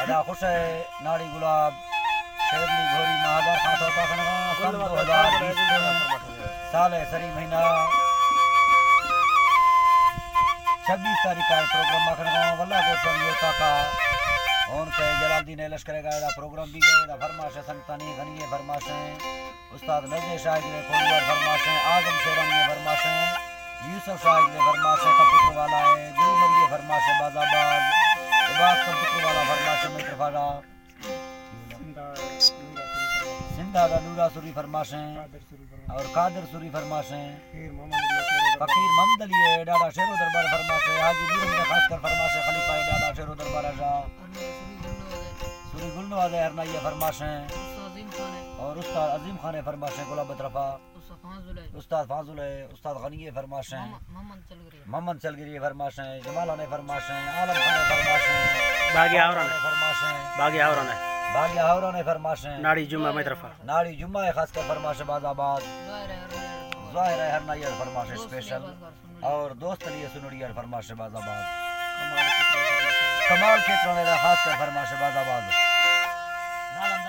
دا خوش ءِ ناڑی گلاب، شیرلی گھوری، ما ہزار خان توکا کنگا، سن دو ہزار بیست سال ءِ سری مہینہ چھبیس تاریخ ءَ پروگرام ما کنگا، واللہ گوشن یو تاکا ہون کہ جلال الدین ءِ لشکر ءِ گا دا پروگرام بیگا، دا فرمائش ءِ سنگتانی، غنی ءِ فرمائش ءِ، استاد نذیر شاہد ءِ کوڑیوار فرمائش ءِ، اعظم شیرانی ءِ فرمائش ءِ، یوسف شاہد ءِ فرمائش ءِ، کمپیوٹر والا ءِ، گل مری ءِ فرمائش ءِ، باز آباد، عباس کمپیوٹر والا فرمائش ءِ، مئی طرفا دا سندھ ءَ دا نورا سری فرمائش ءِ، اور قادر سری فرمائش ءِ، فقیر محمد علی ءِ ڈاڈا شعر و دربار فرمائش ءِ، حاجی نور احمد خاص کر فرمائش ءِ، خلیفہ ءِ ڈاڈا شعر و دربار ءَ شاہ۔ سری گل نواز ءِ ہرنائی ءِ فرمائش ءِ، اور استاد عظیم خان ءِ فرمائش ءِ، گلاب طرفا استاد فاضل ءِ، استاد غنی ءِ فرمائش ءِ، محمد چلگری ءِ فرمائش ءِ، جمال خان ءِ فرمائش ءِ، عالم خان ءِ فرمائش ءِ، باغی آوران ءِ فرمائش ءِ، باغی آوران ءِ، باغی آوران ءِ فرمائش ءِ، ناڑی جمعہ مئی طرفا۔ ناڑی جمعہ ءِ خاص کر فرمائش ءِ، باز آباد۔ ظاہر ءِ ہرنائی ءِ فرمائش ءِ اسپیشل۔ اور دوست علی سنڑی ءِ فرمائش ءِ، باز آباد۔ کمال کھیتران ءِ خاص کر فرمائش ءِ، باز آباد۔ لال حمد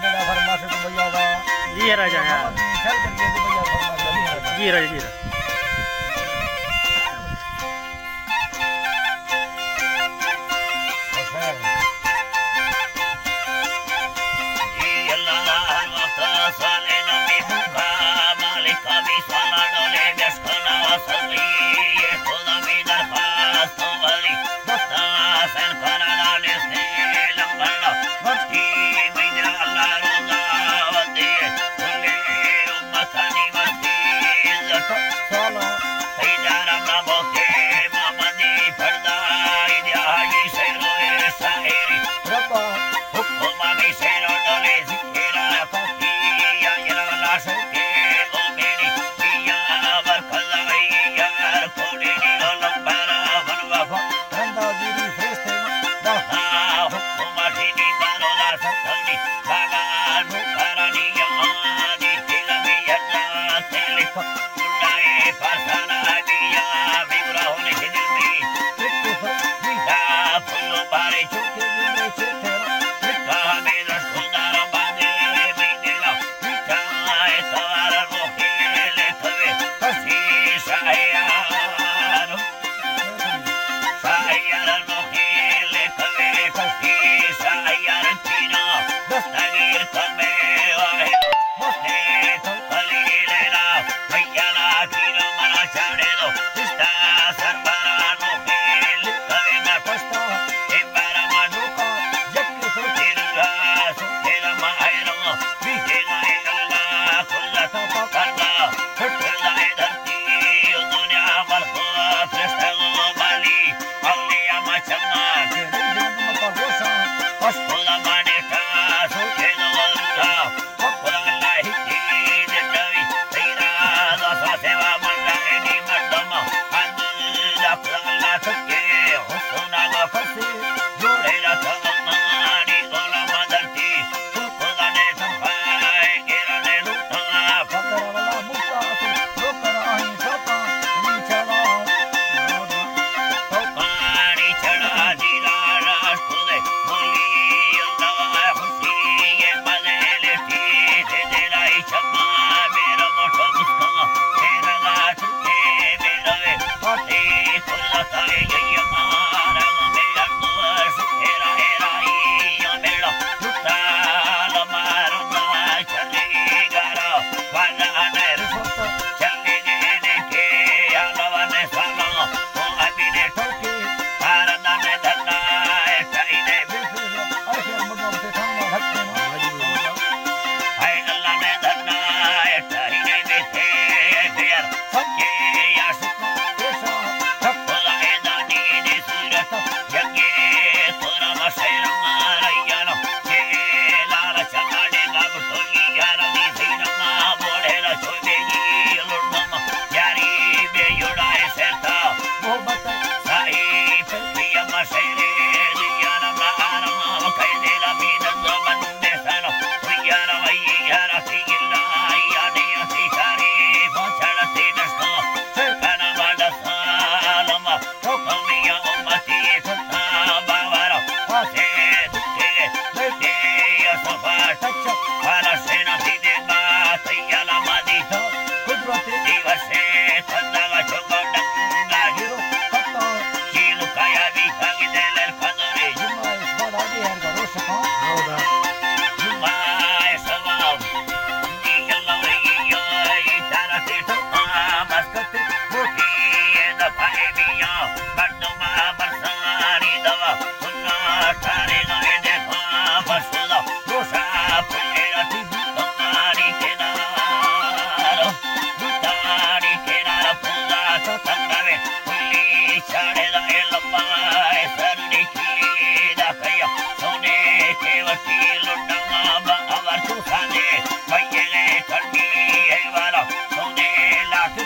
ءِ فرمائش ءِ، دبئی ءَ۔ جی راجا یار۔ جی راجا، جی راجا۔ مردم برسانی دوا، سنا ٹارے گائے دے پا برسودا، روشا پھلے رتی بوتانی کنار، بوتانی کنار پودا تو تنگوے، پھلی چاڑے دا لمبا سرنی کلی دا کیا، سونے کے وتی لڈا با اور تو سادے، مئیے کڑمی ہے والا، سونے لاکھ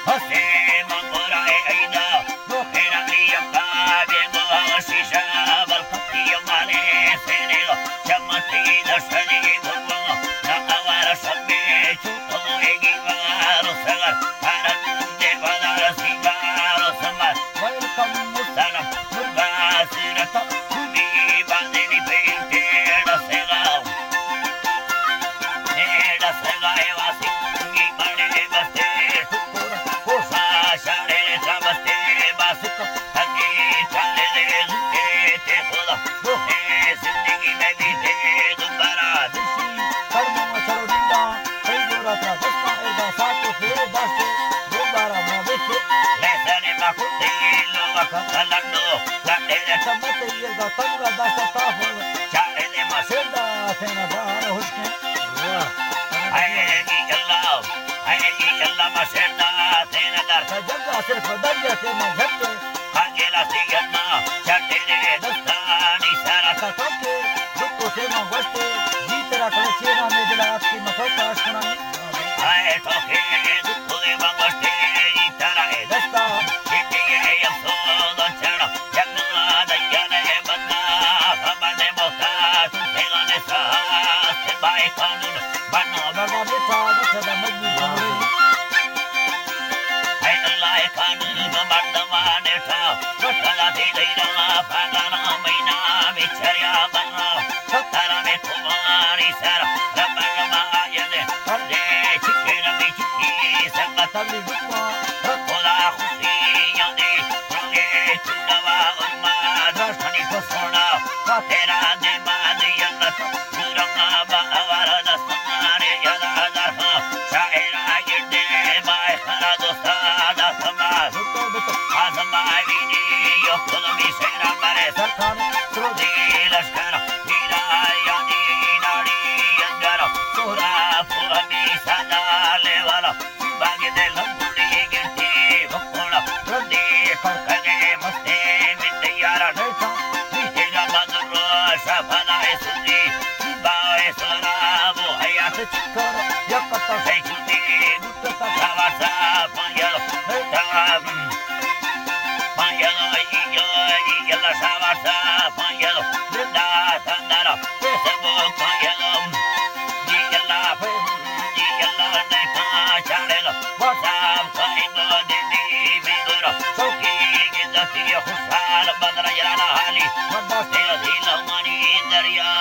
ہسے منگورا ایدا، نوخیرا یکا بیگو شیشا بلکتی مانے سینے، چمتی دشنی بھگو، نا آوار سبے چوتو ایگی وارو سگر، ہرن دے بدر سنگارو سمر، ویلکم مسلم، مرگا سیرتا، خوبی باندینی پینٹے ڈسگا۔ اے ڈسگا اے واسنگی بڑے بستے ٹکر، ہوشا شاڑے چا بستے باسک، تھکی چالے دے زوتے تے خدا، روحے زندگی میں بھی دے دوبارہ دشی، کرمو چلو ڈنڈا، کئی گورا ترا دستا اردا ساتو پھیرے داستے، دوبارہ ما دیکھے، لیسنے ما کتے لوگ کھلنڈو، لٹے چمتے اردا تنگا داستا تافو، چاڑے دے ما سیدا تینا دار ہشکیں۔ واہ۔ اے جی اللہ، اے جی اللہ، ما سیدا تینا دار۔ جگہ صرف دریا سے ما جھٹے، کاجے لا سی گنا، چاٹے دے دستانی سارا کا ٹوکے، دکو سے ما گوشتے، جی ترا کلے چینا میں دلا آپ کی مکو پاس کنانی۔ اے ٹوکے، دکو دے ما گوشتے، جی ترا اے دستا، جی تے اے افسوس چڑا، جگہ دیا نے بندہ، خبر نے موتا، تو تیرا نے ساس، بائے قانون، بنو بابا بیٹا، دستا مجبور۔ اے اللہ قانون مردمانے ٹھا، وکلا دے دیرا، پاگانا مینا، بچریا بنا، ستارا میں تمہاری سر، ربر ما آیدے، پردے چکے نبی چکی، سنگت بھی رکو، رکو لا خوشی یادی، رنگے چنڈوا اور ما، درشنی کو سونا، کا تیرا دے ما دے جنت۔ پورا با آوارا دستمانے یلا درہا، شاعرا گڈے بائے خرا دوستا دستما۔ آزمائی نی یو کلمی سیرا برے سرکان، سرودی لشکر، میرا یادی ناڑی انگر، سورا پوہمی سادا لیوالا۔ باگے دے لمبوڑی گنتی بکوڑا، رندی کڑکنے مستے من تیارا نیتا، نیچے جا بازر رو شفنا سوزی، بائے سورا بو حیات چکر، یک کتا سیچوتی، بوت تا سوار سا پنجل، نیتا، پنجل، ای، ای، ای، یلا سوار سا پنجل، زندہ تندر، پیسے بو پنجل، جی یلا پھر، جی یلا نیتا چاڑل، وسام سائنگو دلی بیدر، سوکی گزتی خوشحال بدر یارا حالی، مدستی عزیز منی دریا۔